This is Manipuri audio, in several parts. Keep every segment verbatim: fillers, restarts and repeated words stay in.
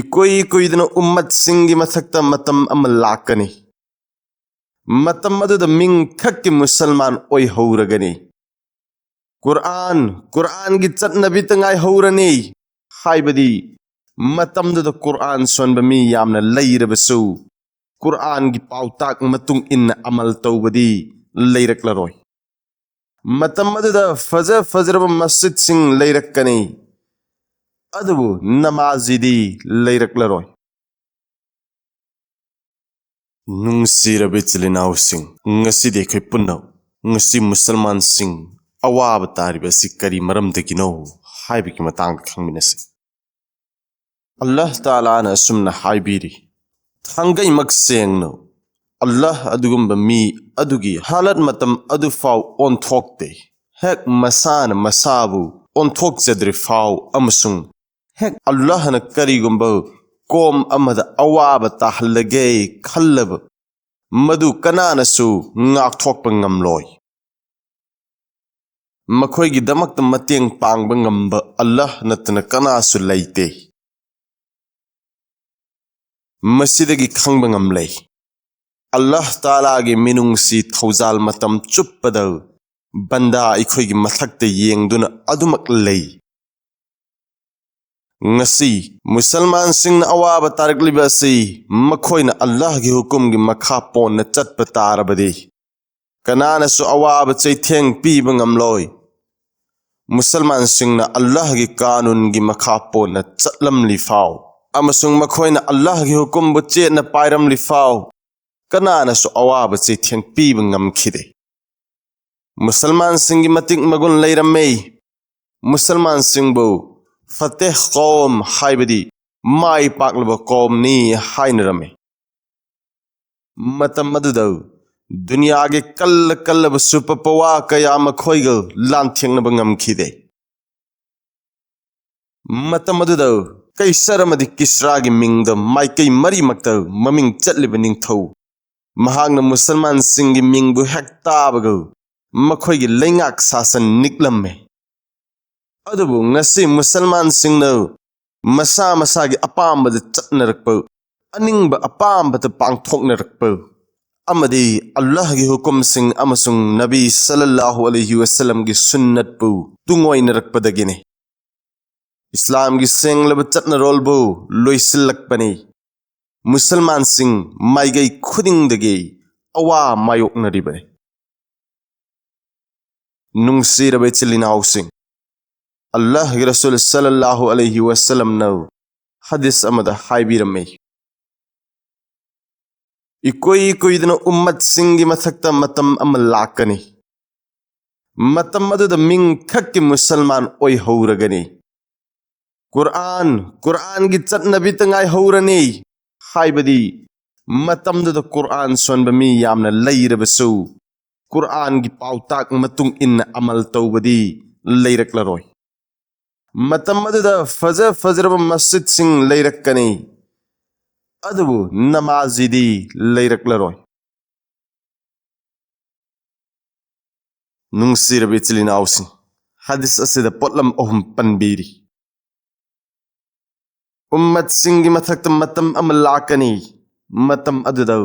ꯏꯀꯨꯏ ꯀꯨꯏꯗꯅ ꯎꯝꯃꯠꯁꯤꯡꯒꯤ ꯃꯊꯛꯇ ꯃꯇꯝ ꯑꯃ ꯂꯥꯛꯀꯅꯤ꯫ ꯃꯇꯝ ꯑꯗꯨꯗ ꯃꯤꯡ ꯈꯛꯀꯤ ꯃꯨꯁꯜꯃꯥꯟ ꯑꯣꯏꯍꯧꯔꯒꯅꯤ꯫ ꯀꯨꯔꯑꯥꯟ, ꯀꯨꯔꯑꯥꯟꯒꯤ ꯆꯠꯅꯕꯤꯇ ꯉꯥꯏꯍꯧꯔꯅꯤ꯫ ꯍꯥꯏꯕꯗꯤ, ꯃꯇꯝꯗꯨꯗ ꯀꯨꯔꯑꯥꯟ ꯁꯣꯟꯕ ꯃꯤ ꯌꯥꯝꯅ ꯂꯩꯔꯕꯁꯨ, ꯀꯨꯔꯑꯥꯟꯒꯤ ꯄꯥꯎꯇꯥꯛ ꯃꯇꯨꯡ ꯏꯟꯅ ꯑꯃꯜ ꯇꯧꯕꯗꯤ ꯂꯩꯔꯛꯂꯔꯣꯏ꯫ ꯃꯇꯝ ꯑꯗꯨꯗ ꯐꯖ ꯐꯖꯔꯕ ꯃꯁꯖꯤꯗꯁꯤꯡ ꯂꯩꯔꯛꯀꯅꯤ, ꯑꯗꯨꯕꯨ ꯅꯃꯥꯖꯤꯗꯤ ꯂꯩꯔꯛꯂꯔꯣꯏ꯫ ꯅꯨꯡꯁꯤꯔꯕ ꯏꯆꯤꯜ ꯏꯅꯥꯎꯁꯤꯡ, ꯉꯁꯤꯗꯤ ꯑꯩꯈꯣꯏ ꯄꯨꯟꯅ ꯉꯁꯤ ꯃꯨꯁꯜꯃꯥꯟꯁꯤꯡ ꯑꯋꯥꯕ ꯇꯥꯔꯤꯕ ꯑꯁꯤ ꯀꯔꯤ ꯃꯔꯝꯗꯒꯤꯅꯣ ꯍꯥꯏꯕꯒꯤ ꯃꯇꯥꯡꯗ ꯈꯪꯃꯤꯟꯅꯁꯤ꯫ ꯑꯜꯂꯥꯍ ꯇꯥꯂꯥꯅ ꯑꯁꯨꯝꯅ ꯍꯥꯏꯕꯤꯔꯤ, ꯊꯥꯡꯒꯩꯃꯛ ꯁꯦꯡꯅ ꯑꯜꯂꯥꯍ ꯑꯗꯨꯒꯨꯝꯕ ꯃꯤ ꯑꯗꯨꯒꯤ ꯍꯥꯂꯠ ꯃꯇꯝ ꯑꯗꯨꯐꯥꯎ ꯑꯣꯟꯊꯣꯛꯇꯦ, ꯍꯦꯛ ꯃꯁꯥꯅ ꯃꯁꯥꯕꯨ ꯑꯣꯟꯊꯣꯛꯆꯗ꯭ꯔꯤ ꯐꯥꯎ, ꯑꯃꯁꯨꯡ ꯍꯦꯛ ꯑꯜꯂꯥꯍꯅ ꯀꯔꯤꯒꯨꯝꯕ ꯀꯣꯝ ꯑꯃꯗ ꯑꯋꯥꯕ ꯇꯥꯍꯜꯂꯒꯦ ꯈꯜꯂꯕ, ꯃꯗꯨ ꯀꯅꯥꯅꯁꯨ ꯉꯥꯛꯊꯣꯛꯄ ꯉꯝꯂꯣꯏ꯫ ꯃꯈꯣꯏꯒꯤꯗꯃꯛꯇ ꯃꯇꯦꯡ ꯄꯥꯡꯕ ꯉꯝꯕ ꯑꯜꯂꯥꯍ ꯅꯠꯇꯅ ꯀꯅꯥꯁꯨ ꯂꯩꯇꯦ꯫ ꯃꯁꯤꯗꯒꯤ ꯈꯪꯕ ꯉꯝꯂꯦ, ꯑꯜꯂꯥꯍ ꯇꯥꯂꯥꯒꯤ ꯃꯤꯅꯨꯡꯁꯤ ꯊꯧꯖꯥꯜ ꯃꯇꯝ ꯆꯨꯞꯄꯗ ꯕꯟꯗꯥ ꯑꯩꯈꯣꯏꯒꯤ ꯃꯊꯛꯇ ꯌꯦꯡꯗꯨꯅ ꯑꯗꯨꯃꯛ ꯂꯩ꯫ ꯉꯁꯤ ꯃꯨꯁꯜꯃꯥꯟꯁꯤꯡꯅ ꯑꯋꯥꯕ ꯇꯥꯔꯛꯂꯤꯕ ꯑꯁꯤ ꯃꯈꯣꯏꯅ ꯑꯜꯂꯥꯍꯒꯤ ꯍꯨꯀꯨꯝꯒꯤ ꯃꯈꯥ ꯄꯣꯟꯅ ꯆꯠꯄ ꯇꯥꯔꯕꯗꯤ, ꯀꯅꯥꯅꯁꯨ ꯑꯋꯥꯕ ꯆꯩꯊꯦꯡ ꯄꯤꯕ ꯉꯝꯂꯣꯏ꯫ ꯃꯨꯁꯜꯃꯥꯟꯁꯤꯡꯅ ꯑꯜꯂꯥꯍꯒꯤ ꯀꯥꯅꯨꯟꯒꯤ ꯃꯈꯥ ꯄꯣꯟꯅ ꯆꯠꯂꯝꯂꯤ ꯐꯥꯎ, ꯑꯃꯁꯨꯡ ꯃꯈꯣꯏꯅ ꯑꯜꯂꯥꯍꯒꯤ ꯍꯨꯀꯨꯝꯕꯨ ꯆꯦꯠꯅ ꯄꯥꯏꯔꯝꯂꯤ ꯐꯥꯎ, ꯀꯅꯥꯅꯁꯨ ꯑꯋꯥꯕ ꯆꯩꯊꯦꯡ ꯄꯤꯕ ꯉꯝꯈꯤꯗꯦ꯫ ꯃꯨꯁꯜꯃꯥꯟꯁꯤꯡꯒꯤ ꯃꯇꯤꯛ ꯃꯒꯨꯟ ꯂꯩꯔꯝꯃꯤ꯫ ꯃꯨꯁꯜꯃꯥꯟꯁꯤꯡꯕꯨ ꯐꯇꯦꯍ ꯀꯧꯝ, ꯍꯥꯏꯕꯗꯤ ꯃꯥꯏ ꯄꯥꯛꯂꯕ ꯀꯧꯝꯅꯤ ꯍꯥꯏꯅꯔꯝꯃꯤ꯫ ꯃꯇꯝ ꯑꯗꯨꯗ ꯗꯨꯅꯤꯌꯥꯒꯤ ꯀꯜꯂ ꯀꯜꯂꯕ ꯁꯨꯄꯔ ꯄꯋꯥꯔ ꯀꯌꯥ ꯃꯈꯣꯏꯒ ꯂꯥꯟꯊꯦꯡꯅꯕ ꯉꯝꯈꯤꯗꯦ꯫ ꯃꯇꯝ ꯑꯗꯨꯗ ꯀꯩꯁꯔ ꯑꯃꯗꯤ ꯀꯤꯁ꯭ꯔꯥꯒꯤ ꯃꯤꯡꯗ ꯃꯥꯏꯀꯩ ꯃꯔꯤꯃꯛꯇ ꯃꯃꯤꯡ ꯆꯠꯂꯤꯕ ꯅꯤꯡꯊꯧ, ꯃꯍꯥꯛꯅ ꯃꯨꯁꯜꯃꯥꯟꯁꯤꯡꯒꯤ ꯃꯤꯡꯕꯨ ꯍꯦꯛ ꯇꯥꯕꯒ ꯃꯈꯣꯏꯒꯤ ꯂꯩꯉꯥꯛ ꯁꯥꯁꯟ ꯅꯤꯛꯂꯝꯃꯤ꯫ ꯑꯗꯨꯕꯨ ꯉꯁꯤ ꯃꯨꯁꯜꯃꯥꯟꯁꯤꯡꯅ ꯃꯁꯥ ꯃꯁꯥꯒꯤ ꯑꯄꯥꯝꯕꯗ ꯆꯠꯅꯔꯛꯄ, ꯑꯅꯤꯡꯕ ꯑꯄꯥꯝꯕꯗ ꯄꯥꯡꯊꯣꯛꯅꯔꯛꯄ, ꯑꯃꯗꯤ ꯑꯜꯂꯥꯍꯒꯤ ꯍꯨꯀꯨꯝꯁꯤꯡ ꯑꯃꯁꯨꯡ ꯅꯕꯤ ꯁꯜꯂꯜꯂꯥꯍꯨ ꯑꯂꯩꯍꯤ ꯋꯁꯜꯂꯝꯒꯤ ꯁꯨꯟꯅꯠꯄꯨ ꯇꯨꯡꯑꯣꯏꯅꯔꯛꯄꯗꯒꯤꯅꯤ꯫ ꯏꯁꯂꯥꯝꯒꯤ ꯁꯦꯡꯂꯕ ꯆꯠꯅꯔꯣꯜꯕꯨ ꯂꯣꯏꯁꯤꯜꯂꯛꯄꯅꯤ꯫ ꯃꯨꯁꯜꯃꯥꯟꯁꯤꯡ ꯃꯥꯏꯀꯩ ꯈꯨꯗꯤꯡꯗꯒꯤ ꯑꯋꯥ ꯃꯥꯌꯣꯛꯅꯔꯤꯕꯅꯤ꯫ ꯅꯨꯡꯁꯤꯔꯕ ꯏꯆꯤꯜ ꯏꯅꯥꯎꯁꯤꯡ, ꯑꯜꯂꯥꯍꯒꯤ ꯔꯁꯨꯜ ꯁꯜꯂꯜꯂꯥꯍꯨ ꯑꯂꯩꯍꯤ ꯋꯁꯜꯂꯝꯅ ꯍꯗꯤꯁ ꯑꯃꯗ ꯍꯥꯏꯕꯤꯔꯝꯃꯤ, "ꯏꯀꯨꯏ ꯀꯨꯏꯗꯅ ꯎꯝꯃꯠꯁꯤꯡꯒꯤ ꯃꯊꯛꯇ ꯃꯇꯝ ꯑꯃ ꯂꯥꯛꯀꯅꯤ꯫ ꯃꯇꯝ ꯑꯗꯨꯗ ꯃꯤꯡꯊꯛꯀꯤ ꯃꯨꯁꯜꯃꯥꯟ ꯑꯣꯏꯍꯧꯔꯒꯅꯤ꯫ ꯀꯨꯔꯑꯥꯟ, ꯀꯨꯔꯑꯥꯟꯒꯤ ꯆꯠꯅꯕꯤꯇ ꯉꯥꯏꯍꯧꯔꯅꯤ"꯫ ꯍꯥꯏꯕꯗꯤ, ꯃꯇꯝꯗꯨꯗ ꯀꯨꯔꯑꯥꯟ ꯁꯣꯟꯕ ꯃꯤ ꯌꯥꯝꯅ ꯂꯩꯔꯕꯁꯨ, ꯀꯨꯔꯑꯥꯟꯒꯤ ꯄꯥꯎꯇꯥꯛ ꯃꯇꯨꯡ ꯏꯟꯅ ꯑꯃꯜ ꯇꯧꯕꯗꯤ ꯂꯩꯔꯛꯂꯔꯣꯏ꯫ ꯃꯇꯝ ꯑꯗꯨꯗ ꯐꯖ ꯐꯖꯔꯕ ꯃꯁꯖꯤꯗꯁꯤꯡ ꯂꯩꯔꯛꯀꯅꯤ, ꯑꯗꯨꯕꯨ ꯅꯃꯥꯖꯤꯗꯤ ꯂꯩꯔꯛꯂꯔꯣꯏ꯫ ꯅꯨꯡꯁꯤꯔꯕ ꯏꯆꯤꯜ ꯏꯅꯥꯎꯁꯤꯡ, ꯍꯗꯤꯁ ꯑꯁꯤꯗ ꯄꯣꯠꯂꯝ ꯑꯍꯨꯝ ꯄꯟꯕꯤꯔꯤ꯫ ꯎꯝꯃꯠꯁꯤꯡꯒꯤ ꯃꯊꯛꯇ ꯃꯇꯝ ꯑꯃ ꯂꯥꯛꯀꯅꯤ, ꯃꯇꯝ ꯑꯗꯨꯗ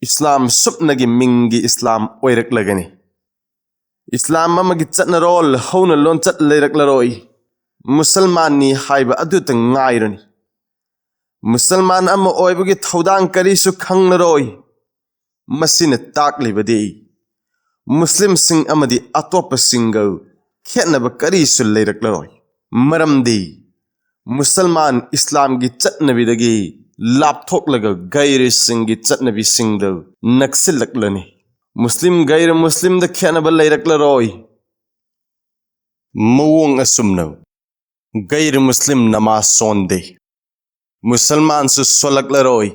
ꯏꯁꯂꯥꯝ ꯁꯨꯞꯅꯒꯤ ꯃꯤꯡꯒꯤ ꯏꯁꯂꯥꯝ ꯑꯣꯏꯔꯛꯂꯒꯅꯤ꯫ ꯏꯁꯂꯥꯝ ꯑꯃꯒꯤ ꯆꯠꯅꯔꯣꯜ ꯍꯧꯅ ꯂꯣꯟꯆꯠ ꯂꯩꯔꯛꯂꯔꯣꯏ꯫ ꯃꯨꯁꯜꯃꯥꯟꯅꯤ ꯍꯥꯏꯕ ꯑꯗꯨꯇ ꯉꯥꯏꯔꯅꯤ꯫ ꯃꯨꯁꯜꯃꯥꯟ ꯑꯃ ꯑꯣꯏꯕꯒꯤ ꯊꯧꯗꯥꯡ ꯀꯔꯤꯁꯨ ꯈꯪꯂꯔꯣꯏ꯫ ꯃꯁꯤꯅ ꯇꯥꯛꯂꯤꯕꯗꯤ ꯃꯨꯁꯂꯤꯝꯁꯤꯡ ꯑꯃꯗꯤ ꯑꯇꯣꯞꯄꯁꯤꯡꯒ ꯈꯦꯠꯅꯕ ꯀꯔꯤꯁꯨ ꯂꯩꯔꯛꯂꯔꯣꯏ꯫ ꯃꯔꯝꯗꯤ ꯃꯨꯁꯜꯃꯥꯟ ꯏꯁꯂꯥꯝꯒꯤ ꯆꯠꯅꯕꯤꯗꯒꯤ ꯂꯥꯞꯊꯣꯛꯂꯒ ꯒꯩꯔꯁꯤꯡꯒꯤ ꯆꯠꯅꯕꯤꯁꯤꯡꯗ ꯅꯛꯁꯤꯜꯂꯛꯂꯅꯤ꯫ ꯃꯨꯁꯂꯤꯝ ꯒꯩꯔ ꯃꯨꯁꯂꯤꯝꯗ ꯈꯦꯠꯅꯕ ꯂꯩꯔꯛꯂꯔꯣꯏ꯫ ꯃꯑꯣꯡ ꯑꯁꯨꯝꯅ ꯒꯩꯔ ꯃꯨꯁꯂꯤꯝ ꯅꯃꯥꯖ ꯁꯣꯟꯗꯦ, ꯃꯨꯁꯜꯃꯥꯟꯁꯨ ꯁꯣꯜꯂꯛꯂꯔꯣꯏ꯫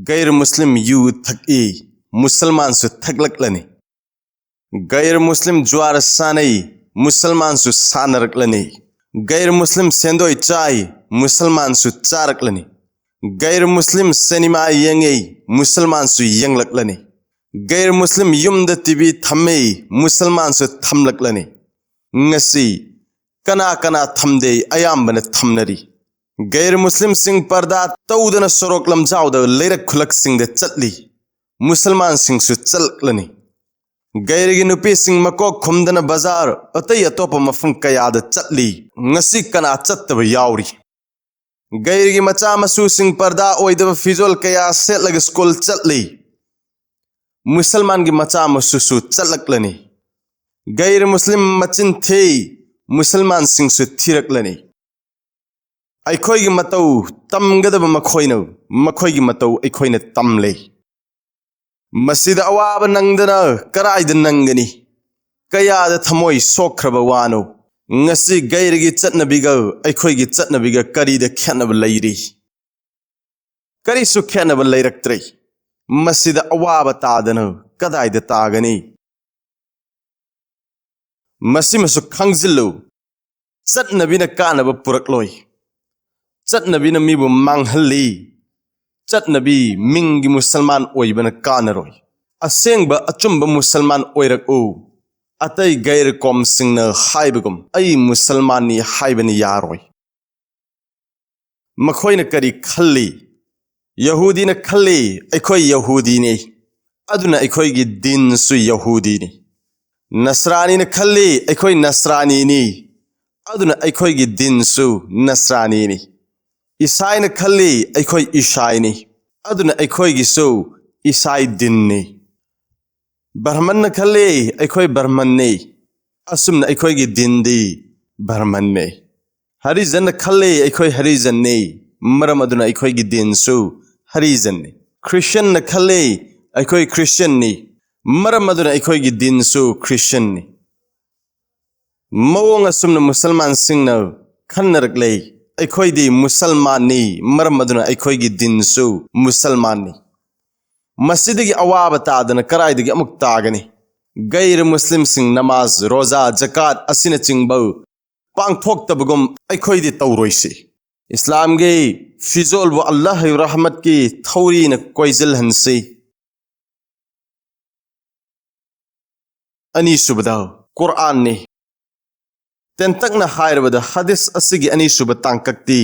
ꯒꯩꯔ ꯃꯨꯁꯂꯤꯝ ꯌꯨ ꯊꯛꯏ, ꯃꯨꯁꯜꯃꯥꯟꯁꯨ ꯊꯛꯂꯛꯂꯅꯤ꯫ ꯒꯩꯔ ꯃꯨꯁꯂꯤꯝ ꯖꯨꯋꯥꯔ ꯁꯥꯟꯅꯩ, ꯃꯨꯁꯜꯃꯥꯟꯁꯨ ꯁꯥꯟꯅꯔꯛꯂꯅꯤ꯫ ꯒꯩꯔ ꯃꯨꯁꯂꯤꯝ ꯁꯦꯟꯗꯣꯏ ꯆꯥꯏ, ꯃꯨꯁꯜꯃꯥꯟꯁꯨ ꯆꯥꯔꯛꯂꯅꯤ꯫ ꯒꯩꯔ ꯃꯨꯁꯂꯤꯝ ꯁꯤꯅꯦꯃꯥ ꯌꯦꯡꯉꯤ, ꯃꯨꯁꯜꯃꯥꯟꯁꯨ ꯌꯦꯡꯂꯛꯂꯅꯤ꯫ ꯒꯩꯔ ꯃꯨꯁꯂꯤꯝ ꯌꯨꯝꯗ ꯇꯤꯚꯤ ꯊꯝꯃꯤ, ꯃꯨꯁꯜꯃꯥꯟꯁꯨ ꯊꯝꯂꯛꯂꯅꯤ꯫ ꯉꯁꯤ ꯀꯅꯥ ꯀꯅꯥ ꯊꯝꯗꯦ? ꯑꯌꯥꯝꯕꯅ ꯊꯝꯅꯔꯤ꯫ ꯒꯩꯔ ꯃꯨꯁꯂꯤꯝꯁꯤꯡ ꯄꯔꯗꯥ ꯇꯧꯗꯅ ꯁꯣꯔꯣꯛ ꯂꯝꯖꯥꯎꯗ ꯂꯩꯔꯛ ꯈꯨꯂꯛꯁꯤꯡꯗ ꯆꯠꯂꯤ꯫ ꯃꯨꯁꯜꯃꯥꯟꯁꯤꯡꯁꯨ ꯆꯠꯂꯛꯂꯅꯤ꯫ ꯒꯩꯔꯒꯤ ꯅꯨꯄꯤꯁꯤꯡ ꯃꯀꯣꯛ ꯈꯨꯝꯗꯅ ꯕꯖꯥꯔ ꯑꯇꯩ ꯑꯇꯣꯞꯄ ꯃꯐꯝ ꯀꯌꯥꯗ ꯆꯠꯂꯤ꯫ ꯉꯁꯤ ꯀꯅꯥ ꯆꯠꯇꯕ ꯌꯥꯎꯔꯤ? ꯒꯩꯔꯒꯤ ꯃꯆꯥ ꯃꯁꯨꯁꯤꯡ ꯄꯔꯗꯥ ꯑꯣꯏꯗꯕ ꯐꯤꯖꯣꯜ ꯀꯌꯥ ꯁꯦꯠꯂꯒ ꯁ꯭ꯀꯨꯜ ꯆꯠꯂꯤ꯫ ꯃꯨꯁꯜꯃꯥꯟꯒꯤ ꯃꯆꯥ ꯃꯁꯨꯁꯨ ꯆꯠꯂꯛꯂꯅꯤ꯫ ꯒꯩꯔ ꯃꯨꯁꯂꯤꯝ ꯃꯆꯤꯟ ꯊꯤ, ꯃꯨꯁꯜꯃꯥꯟꯁꯤꯡꯁꯨ ꯊꯤꯔꯛꯂꯅꯤ꯫ ꯑꯩꯈꯣꯏꯒꯤ ꯃꯇꯧ ꯇꯝꯒꯗꯕ ꯃꯈꯣꯏꯅ, ꯃꯈꯣꯏꯒꯤ ꯃꯇꯧ ꯑꯩꯈꯣꯏꯅ ꯇꯝꯂꯦ꯫ ꯃꯁꯤꯗ ꯑꯋꯥꯕ ꯅꯪꯗꯅ ꯀꯔꯥꯏꯗ ꯅꯪꯒꯅꯤ? ꯀꯌꯥꯗ ꯊꯃꯣꯏ ꯁꯣꯛꯈ꯭ꯔꯕ ꯋꯥꯅꯣ? ꯉꯁꯤ ꯒꯩꯔꯒꯤ ꯆꯠꯅꯕꯤꯒ ꯑꯩꯈꯣꯏꯒꯤ ꯆꯠꯅꯕꯤꯒ ꯀꯔꯤꯗ ꯈꯦꯠꯅꯕ ꯂꯩꯔꯤ? ꯀꯔꯤꯁꯨ ꯈꯦꯠꯅꯕ ꯂꯩꯔꯛꯇ꯭ꯔꯦ꯫ ꯃꯁꯤꯗ ꯑꯋꯥꯕ ꯇꯥꯗꯅ ꯀꯗꯥꯏꯗ ꯇꯥꯒꯅꯤ? ꯃꯁꯤꯃꯁꯨ ꯈꯪꯖꯤꯜꯂꯨ, ꯆꯠꯅꯕꯤꯅ ꯀꯥꯟꯅꯕ ꯄꯨꯔꯛꯂꯣꯏ꯫ ꯆꯠꯅꯕꯤꯅ ꯃꯤꯕꯨ ꯃꯥꯡꯍꯜꯂꯤ꯫ ꯆꯠꯅꯕꯤ ꯃꯤꯡꯒꯤ ꯃꯨꯁꯜꯃꯥꯟ ꯑꯣꯏꯕꯅ ꯀꯥꯟꯅꯔꯣꯏ꯫ ꯑꯁꯦꯡꯕ ꯑꯆꯨꯝꯕ ꯃꯨꯁꯜꯃꯥꯟ ꯑꯣꯏꯔꯛꯎ꯫ ꯑꯇꯩ ꯒꯩꯔ ꯀꯣꯝꯁꯤꯡꯅ ꯍꯥꯏꯕꯒꯨꯝ ꯑꯩ ꯃꯨꯁꯜꯃꯥꯟꯅꯤ ꯍꯥꯏꯕꯅ ꯌꯥꯔꯣꯏ꯫ ꯃꯈꯣꯏꯅ ꯀꯔꯤ ꯈꯜꯂꯤ? ꯌꯍꯨꯗꯤꯅ ꯈꯜꯂꯤ, ꯑꯩꯈꯣꯏ ꯌꯍꯨꯗꯤꯅꯤ, ꯑꯗꯨꯅ ꯑꯩꯈꯣꯏꯒꯤ ꯗꯤꯟꯁꯨ ꯌꯍꯨꯗꯤꯅꯤ꯫ ꯅꯁꯔꯥꯅꯤꯅ ꯈꯜꯂꯤ, ꯑꯩꯈꯣꯏ ꯅꯁꯔꯥꯅꯤꯅꯤ, ꯑꯗꯨꯅ ꯑꯩꯈꯣꯏꯒꯤ ꯗꯤꯟꯁꯨ ꯅꯁꯔꯥꯅꯤꯅꯤ꯫ ꯏꯁꯥꯏꯅ ꯈꯜꯂꯤ, ꯑꯩꯈꯣꯏ ꯏꯁꯥꯏꯅꯤ, ꯑꯗꯨꯅ ꯑꯩꯈꯣꯏꯒꯤꯁꯨ ꯏꯁꯥꯏ ꯗꯤꯟꯅꯤ꯫ ꯕ꯭ꯔꯍꯃꯟꯅ ꯈꯜꯂꯤ, ꯑꯩꯈꯣꯏ ꯕ꯭ꯔꯍꯃꯟꯅꯤ, ꯑꯁꯨꯝꯅ ꯑꯩꯈꯣꯏꯒꯤ ꯗꯤꯟꯗꯤ ꯕ꯭ꯔꯍꯃꯟꯅꯤ꯫ ꯍꯔꯤꯖꯟꯅ ꯈꯜꯂꯤ, ꯑꯩꯈꯣꯏ ꯍꯔꯤꯖꯟꯅꯤ, ꯃꯔꯝ ꯑꯗꯨꯅ ꯑꯩꯈꯣꯏꯒꯤ ꯗꯤꯟꯁꯨ ꯍꯔꯤꯖꯟꯅꯤ꯫ ꯈ꯭ꯔꯤꯁꯇꯤꯌꯟꯅ ꯈꯜꯂꯤ, ꯑꯩꯈꯣꯏ ꯈ꯭ꯔꯤꯁꯇꯤꯌꯟꯅꯤ, ꯃꯔꯝ ꯑꯗꯨꯅ ꯑꯩꯈꯣꯏꯒꯤ ꯗꯤꯟꯁꯨ ꯈ꯭ꯔꯤꯁꯇꯤꯌꯟꯅꯤ꯫ ꯃꯑꯣꯡ ꯑꯁꯨꯝꯅ ꯃꯨꯁꯜꯃꯥꯟꯁꯤꯡꯅ ꯈꯟꯅꯔꯛꯂꯦ, ꯑꯩꯈꯣꯏꯗꯤ ꯃꯨꯁꯜꯃꯥꯟꯅꯤ, ꯃꯔꯝ ꯑꯗꯨꯅ ꯑꯩꯈꯣꯏꯒꯤ ꯗꯤꯟꯁꯨ ꯃꯨꯁꯜꯃꯥꯟꯅꯤ꯫ ꯃꯁꯤꯗꯒꯤ ꯑꯋꯥꯕ ꯇꯥꯗꯅ ꯀꯔꯥꯏꯗꯒꯤ ꯑꯃꯨꯛ ꯇꯥꯒꯅꯤ? ꯒꯩꯔ ꯃꯨꯁꯂꯤꯝꯁꯤꯡ ꯅꯃꯥꯖ, ꯔꯣꯖꯥ, ꯖꯀꯥꯠ ꯑꯁꯤꯅꯆꯤꯡꯕ ꯄꯥꯡꯊꯣꯛꯇꯕꯒꯨꯝ ꯑꯩꯈꯣꯏꯗꯤ ꯇꯧꯔꯣꯏꯁꯤ꯫ ꯏꯁꯂꯥꯝꯒꯤ ꯐꯤꯖꯣꯜꯕꯨ ꯑꯜꯂꯥꯍ ꯔꯍꯃꯠꯀꯤ ꯊꯧꯔꯤꯅ ꯀꯣꯏꯁꯤꯜꯍꯟꯁꯤ꯫ ꯑꯅꯤꯁꯨꯕꯗ ꯀꯨꯔꯑꯥꯟꯅꯤ꯫ ꯇꯦꯟꯇꯛꯅ ꯍꯥꯏꯔꯕꯗ ꯍꯗꯤꯁ ꯑꯁꯤꯒꯤ ꯑꯅꯤꯁꯨꯕ ꯇꯥꯡꯀꯛꯇꯤ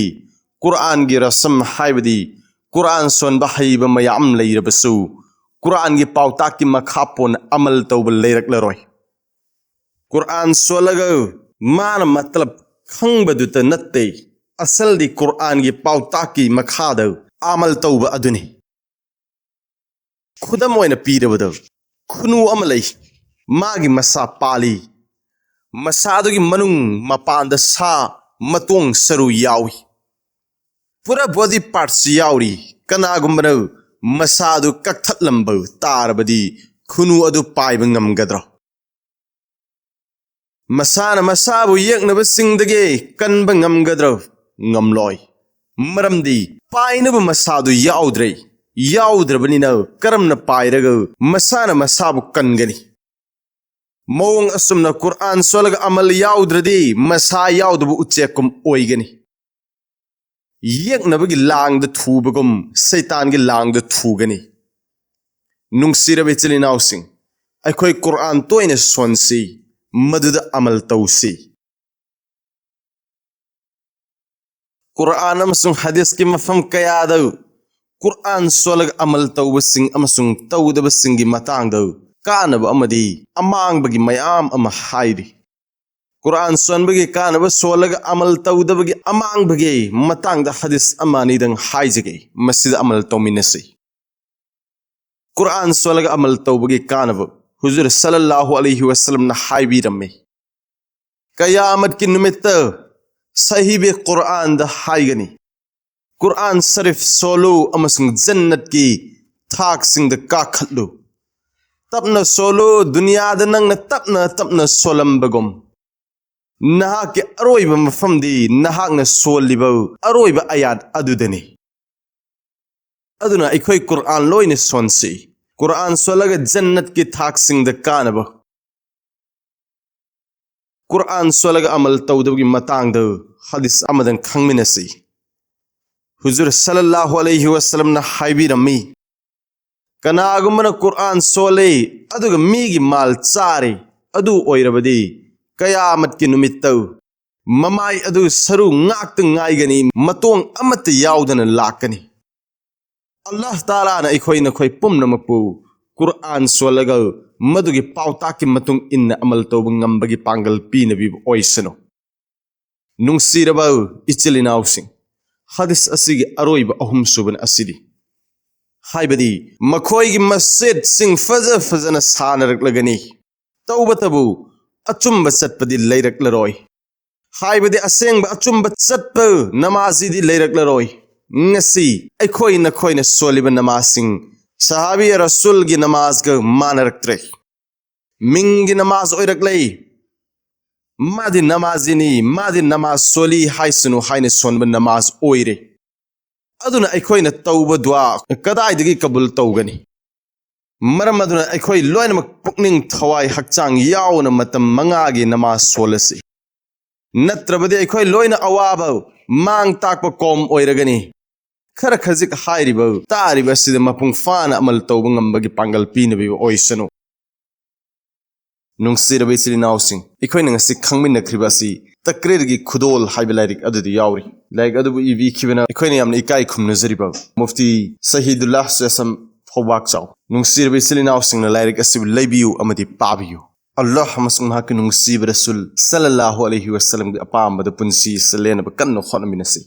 ꯀꯨꯔꯥꯟꯒꯤ ꯔꯁꯝ ꯍꯥꯏꯕꯗꯤ ꯀꯨꯔꯥꯟ ꯁꯣꯟꯕ ꯍꯩꯕ ꯃꯌꯥꯝ ꯂꯩꯔꯕꯁꯨ, ꯀꯨꯔꯥꯟꯒꯤ ꯄꯥꯎꯇꯥꯛꯀꯤ ꯃꯈꯥ ꯄꯣꯟꯅ ꯑꯃꯜ ꯇꯧꯕ ꯂꯩꯔꯛꯂꯔꯣꯏ꯫ ꯀꯨꯔꯥꯟ ꯁꯣꯜꯂꯒ ꯃꯥꯅ ꯃꯇꯂꯕ ꯈꯪꯕꯗꯨꯇ ꯅꯠꯇꯦ, ꯑꯁꯜꯗꯤ ꯀꯨꯔꯥꯟꯒꯤ ꯄꯥꯎꯇꯥꯛꯀꯤ ꯃꯈꯥꯗ ꯑꯃꯜ ꯇꯧꯕ ꯑꯗꯨꯅꯤ꯫ ꯈꯨꯗꯝ ꯑꯣꯏꯅ ꯄꯤꯔꯕꯗ, ꯈꯨꯅꯨ ꯑꯃ ꯂꯩ, ꯃꯥꯒꯤ ꯃꯁꯥ ꯄꯥꯜꯂꯤ, ꯃꯁꯥꯗꯨꯒꯤ ꯃꯅꯨꯡ ꯃꯄꯥꯟꯗ ꯁꯥ ꯃꯇꯣꯡ ꯁꯔꯨ ꯌꯥꯎꯏ, ꯄꯨꯔꯥ body parts ꯌꯥꯎꯔꯤ꯫ ꯀꯅꯥꯒꯨꯝꯕꯅ ꯃꯁꯥꯗꯨ ꯀꯛꯊꯠꯂꯝꯕ ꯇꯥꯔꯕꯗꯤ ꯈꯨꯅꯨ ꯑꯗꯨ ꯄꯥꯏꯕ ꯉꯝꯒꯗ꯭ꯔꯣ? ꯃꯁꯥꯅ ꯃꯁꯥꯕꯨ ꯌꯦꯛꯅꯕꯁꯤꯡꯗꯒꯤ ꯀꯟꯕ ꯉꯝꯒꯗ꯭ꯔꯣ? ꯉꯝꯂꯣꯏ꯫ ꯃꯔꯝꯗꯤ ꯄꯥꯏꯅꯕ ꯃꯁꯥꯗꯨ ꯌꯥꯎꯗ꯭ꯔꯦ꯫ ꯌꯥꯎꯗ꯭ꯔꯕꯅꯤꯅ ꯀꯔꯝꯅ ꯄꯥꯏꯔꯒ ꯃꯁꯥꯅ ꯃꯁꯥꯕꯨ ꯀꯟꯒꯅꯤ? ꯃꯑꯣꯡ ꯑꯁꯨꯝꯅ ꯀꯨꯔꯥꯟ ꯁꯣꯜꯂꯒ ꯑꯃꯜ ꯌꯥꯎꯗ꯭ꯔꯗꯤ ꯃꯁꯥ ꯌꯥꯎꯗꯕ ꯎꯆꯦꯛꯀꯨꯝ ꯑꯣꯏꯒꯅꯤ꯫ ꯌꯦꯛꯅꯕꯒꯤ ꯂꯥꯡꯗ ꯊꯨꯕꯒꯨꯝ ꯁꯩꯇꯥꯟꯒꯤ ꯂꯥꯡꯗ ꯊꯨꯒꯅꯤ꯫ ꯅꯨꯡꯁꯤꯔꯕ ꯏꯆꯤꯜ ꯏꯅꯥꯎꯁꯤꯡ, ꯑꯩꯈꯣꯏ ꯀꯨꯔꯥꯟ ꯇꯣꯏꯅ ꯁꯣꯟꯁꯤ, ꯃꯗꯨꯗ ꯑꯃꯜ ꯇꯧꯁꯤ꯫ ꯀꯨꯔꯥꯟ ꯑꯃꯁꯨꯡ ꯍꯗꯤꯁꯀꯤ ꯃꯐꯝ ꯀꯌꯥꯗ ꯀꯨꯔꯥꯟ ꯁꯣꯜꯂꯒ ꯑꯃꯜ ꯇꯧꯕꯁꯤꯡ ꯑꯃꯁꯨꯡ ꯇꯧꯗꯕꯁꯤꯡꯒꯤ ꯃꯇꯥꯡꯗ ꯀꯥꯟꯅꯕ ꯑꯃꯗꯤ ꯑꯃꯥꯡꯕꯒꯤ ꯃꯌꯥꯝ ꯑꯃ ꯍꯥꯏꯔꯤ꯫ ꯀꯨꯔꯥꯟ ꯁꯣꯟꯕꯒꯤ ꯀꯥꯟꯅꯕ, ꯁꯣꯜꯂꯒ ꯑꯃꯜ ꯇꯧꯗꯕꯒꯤ ꯑꯃꯥꯡꯕꯒꯤ ꯃꯇꯥꯡꯗ ꯍꯗꯤꯁ ꯑꯃ ꯑꯅꯤꯗꯪ ꯍꯥꯏꯖꯒꯦ, ꯃꯁꯤꯗ ꯑꯃꯜ ꯇꯧꯃꯤꯟꯅꯁꯤ꯫ ꯀꯨꯔꯥꯟ ꯁꯣꯜꯂꯒ ꯑꯃꯜ ꯇꯧꯕꯒꯤ ꯀꯥꯟꯅꯕ꯫ ꯍꯨꯖꯨꯔ ꯁꯜꯂꯜꯂꯥꯍꯨ ꯑꯂꯩꯍꯤ ꯋꯁꯜꯂꯝꯅ ꯍꯥꯏꯕꯤꯔꯝꯃꯤ, ꯀꯌꯥꯃꯠꯀꯤ ꯅꯨꯃꯤꯠꯇ ꯁꯍꯤꯕꯦ ꯀꯨꯔꯥꯟꯗ ꯍꯥꯏꯒꯅꯤ, "ꯀꯨꯔꯥꯟ ꯁꯔꯤꯐ ꯁꯣꯜꯂꯨ ꯑꯃꯁꯨꯡ ꯖꯟꯅꯠꯀꯤ ꯊꯥꯛꯁꯤꯡꯗ ꯀꯥꯈꯠꯂꯨ꯫ ꯇꯞꯅ ꯁꯣꯜꯂꯨ, ꯗꯨꯅꯤꯌꯥꯗ ꯅꯪꯅ ꯇꯞꯅ ꯇꯞꯅ ꯁꯣꯜꯂꯝꯕꯒꯨꯝ꯫ ꯅꯍꯥꯛꯀꯤ ꯑꯔꯣꯏꯕ ꯃꯐꯝꯗꯤ ꯅꯍꯥꯛꯅ ꯁꯣꯜꯂꯤꯕ ꯑꯔꯣꯏꯕ ꯑꯌꯥꯠ ꯑꯗꯨꯗꯅꯤ"꯫ ꯑꯗꯨꯅ ꯑꯩꯈꯣꯏ ꯀꯨꯔꯥꯟ ꯂꯣꯏꯅ ꯁꯣꯟꯁꯤ꯫ ꯀꯨꯔꯥꯟ ꯁꯣꯜꯂꯒ ꯖꯟꯅꯠꯀꯤ ꯊꯥꯛꯁꯤꯡꯗ ꯀꯥꯅꯕ꯫ ꯀꯨꯔꯥꯟ ꯁꯣꯜꯂꯒ ꯑꯃꯜ ꯇꯧꯗꯕꯒꯤ ꯃꯇꯥꯡꯗ ꯍꯗꯤꯁ ꯑꯃꯗꯪ ꯈꯪꯃꯤꯟꯅꯁꯤ꯫ ꯍꯨꯖꯨꯔ ꯁꯜꯂꯜꯂꯥꯍꯨ ꯑꯂꯩꯍꯤ ꯋꯁꯜꯂꯝꯅ ꯍꯥꯏꯕꯤꯔꯝꯃꯤ, "ꯀꯅꯥꯒꯨꯝꯕꯅ ꯀꯨꯔꯥꯟ ꯁꯣꯜꯂꯦ ꯑꯗꯨꯒ ꯃꯤꯒꯤ ꯃꯥꯜ ꯆꯥꯔꯦ, ꯑꯗꯨ ꯑꯣꯏꯔꯕꯗꯤ ꯀꯌꯥꯃꯠꯀꯤ ꯅꯨꯃꯤꯠꯇ ꯃꯃꯥꯏ ꯑꯗꯨ ꯁꯔꯨ ꯉꯥꯛꯇ ꯉꯥꯏꯒꯅꯤ, ꯃꯇꯣꯡ ꯑꯃꯠꯇ ꯌꯥꯎꯗꯅ ꯂꯥꯛꯀꯅꯤ꯫ ꯑꯜꯂꯥꯍ ꯇꯥꯂꯥꯅ ꯑꯩꯈꯣꯏ ꯅꯈꯣꯏ ꯄꯨꯝꯅꯃꯛꯄꯨ ꯀꯨꯔꯑꯥꯟ ꯁꯣꯜꯂꯒ ꯃꯗꯨꯒꯤ ꯄꯥꯎꯇꯥꯛꯀꯤ ꯃꯇꯨꯡ ꯏꯟꯅ ꯑꯃꯜ ꯇꯧꯕ ꯉꯝꯕꯒꯤ ꯄꯥꯡꯒꯜ ꯄꯤꯅꯕꯤꯕ ꯑꯣꯏꯁꯅꯨ꯫ ꯅꯨꯡꯁꯤꯔꯕ ꯏꯆꯤꯜ ꯏꯅꯥꯎꯁꯤꯡ, ꯍꯗꯤꯁ ꯑꯁꯤꯒꯤ ꯑꯔꯣꯏꯕ ꯑꯍꯨꯝꯁꯨꯕꯅ ꯑꯁꯤꯗꯤ, ꯍꯥꯏꯕꯗꯤ ꯃꯈꯣꯏꯒꯤ ꯃꯁꯖꯤꯗꯁꯤꯡ ꯐꯖ ꯐꯖꯅ ꯁꯥꯟꯅꯔꯛꯂꯒꯅꯤ, ꯇꯧꯕꯇꯕꯨ ꯑꯆꯨꯝꯕ ꯆꯠꯄꯗꯤ ꯂꯩꯔꯛꯂꯔꯣꯏ꯫ ꯍꯥꯏꯕꯗꯤ ꯑꯁꯦꯡꯕ ꯑꯆꯨꯝꯕ ꯆꯠꯄ ꯅꯃꯥꯖꯤꯗꯤ ꯂꯩꯔꯛꯂꯔꯣꯏ꯫ ꯉꯁꯤ ꯑꯩꯈꯣꯏ ꯅꯈꯣꯏꯅ ꯁꯣꯜꯂꯤꯕ ꯅꯃꯥꯖꯁꯤꯡ ꯁꯍꯥꯕꯤ ꯔꯁꯨꯜꯒꯤ ꯅꯃꯥꯖꯒ ꯃꯥꯟꯅꯔꯛꯇ꯭ꯔꯦ꯫ ꯃꯤꯡꯒꯤ ꯅꯃꯥꯖ ꯑꯣꯏꯔꯛꯂꯦ꯫ ꯃꯥꯗꯤ ꯅꯃꯥꯖꯤꯅꯤ, ꯃꯥꯗꯤ ꯅꯃꯥꯖ ꯁꯣꯜꯂꯤ ꯍꯥꯏꯁꯅꯨ ꯍꯥꯏꯅ ꯁꯣꯟꯕ ꯅꯃꯥꯖ ꯑꯣꯏꯔꯦ꯫ ꯑꯗꯨꯅ ꯑꯩꯈꯣꯏꯅ ꯇꯧꯕ ꯗꯨꯋꯥ ꯀꯗꯥꯏꯗꯒꯤ ꯀꯕꯨꯜ ꯇꯧꯒꯅꯤ? ꯃꯔꯝ ꯑꯗꯨꯅ ꯑꯩꯈꯣꯏ ꯂꯣꯏꯅꯃꯛ ꯄꯨꯛꯅꯤꯡ ꯊꯋꯥꯏ ꯍꯛꯆꯥꯡ ꯌꯥꯎꯅ ꯃꯇꯝ ꯃꯉꯥꯒꯤ ꯅꯃꯥꯖ ꯁꯣꯜꯂꯁꯤ꯫ ꯅꯠꯇ꯭ꯔꯕꯗꯤ ꯑꯩꯈꯣꯏ ꯂꯣꯏꯅ ꯑꯋꯥꯕ ꯃꯥꯡ ꯇꯥꯛꯄ ꯀꯣꯝ ꯑꯣꯏꯔꯒꯅꯤ꯫ ꯈꯔ ꯈꯖꯤꯛ ꯍꯥꯏꯔꯤꯕ ꯇꯥꯔꯤꯕ ꯑꯁꯤꯗ ꯃꯄꯨꯡ ꯐꯥꯅ ꯑꯃꯜ ꯇꯧꯕ ꯉꯝꯕꯒꯤ ꯄꯥꯡꯒꯜ ꯄꯤꯅꯕꯤꯕ ꯑꯣꯏꯁꯅꯨ꯫ ꯅꯨꯡꯁꯤꯔꯕ ꯏꯆꯤꯜ ꯏꯅꯥꯎꯁꯤꯡ, ꯑꯩꯈꯣꯏꯅ ꯉꯁꯤ ꯈꯪꯃꯤꯟꯅꯈ꯭ꯔꯤꯕ ꯑꯁꯤ ꯇꯛꯔꯤꯔꯒꯤ ꯈꯨꯗꯣꯜ ꯍꯥꯏꯕ ꯂꯥꯏꯔꯤꯛ ꯑꯗꯨꯗ ꯌꯥꯎꯔꯤ꯫ ꯂꯥꯏꯔꯤꯛ ꯑꯗꯨꯕꯨ ꯏꯕꯤꯈꯤꯕꯅ ꯑꯩꯈꯣꯏꯅ ꯌꯥꯝꯅ ꯏꯀꯥꯏ ꯈꯨꯝꯅꯖꯔꯤꯕ ꯃꯨꯐꯇꯤ ꯁꯍꯤꯗꯨꯜꯂꯥ ꯁꯦꯁꯝ ꯐꯧꯕꯥꯛ ꯆꯥꯎ꯫ ꯅꯨꯡꯁꯤꯔꯕ ꯏꯆꯤꯜ ꯏꯅꯥꯎꯁꯤꯡꯅ ꯂꯥꯏꯔꯤꯛ ꯑꯁꯤꯕꯨ ꯂꯩꯕꯤꯌꯨ ꯑꯃꯗꯤ ꯄꯥꯕꯤꯌꯨ꯫ ꯑꯜꯂꯥꯍ ꯑꯃꯁꯨꯡ ꯃꯍꯥꯛꯀꯤ ꯅꯨꯡꯁꯤꯕ ꯔꯁꯨꯜ ꯁꯜꯂꯜꯂꯥꯍꯨ ꯑꯂꯩꯍꯤ ꯋꯁꯜꯂꯝꯒꯤ ꯑꯄꯥꯝꯕꯗ ꯄꯨꯟꯁꯤ ꯁꯂꯦꯟꯅꯕ ꯀꯟꯅ ꯍꯣꯠꯅꯃꯤꯟꯅꯁꯤ꯫